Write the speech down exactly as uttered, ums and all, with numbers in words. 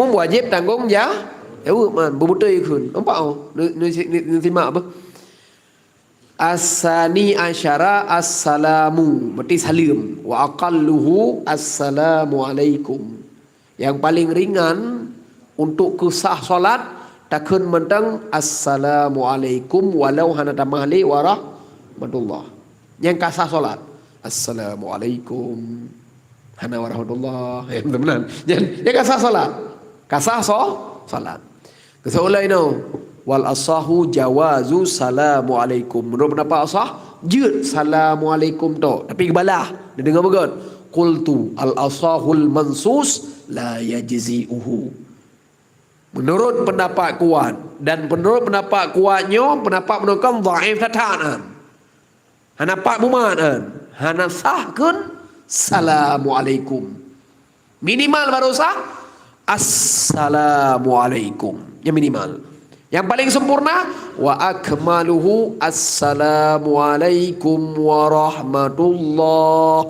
Wajib tanggong ja-, jaweueb man, beubeutôi kheun. Nampak oh? Nu, nu, nu, nu simak apa? Asani asyara assalamu, berarti saleuem. Wa aqalluhu assalamualaikum. Yang paling ringan untuk keusah salat, takheun mantong assalamualaikum walau hana tamah lé warahmatullah. Nyang ka sah salat, assalamualaikum. Hana warahmatullah. Ya, betul benar. Nyang, nyang ka sah salat. Ka sah so, salat. Keusoe ulai no. Wal asahu jawazu salamualaikum. Menurut pendapat asah, jeuet salamualaikum tok. Tapi geubalah. Neudeungoe beugöt. Qultu al asahul mansus la yajzi'uhu. Menurut pendapat kuat. Dan menurut pendapat kuat nyoe, pendapat meunurot dhaif that-that nyan. Hana pat mumat nyan. Hana sah kheun salamualaikum. Minimal baru sah assalamualaikum. Yang minimal. Yang paling sempurna, wa akmaluhu assalamualaikum warahmatullah.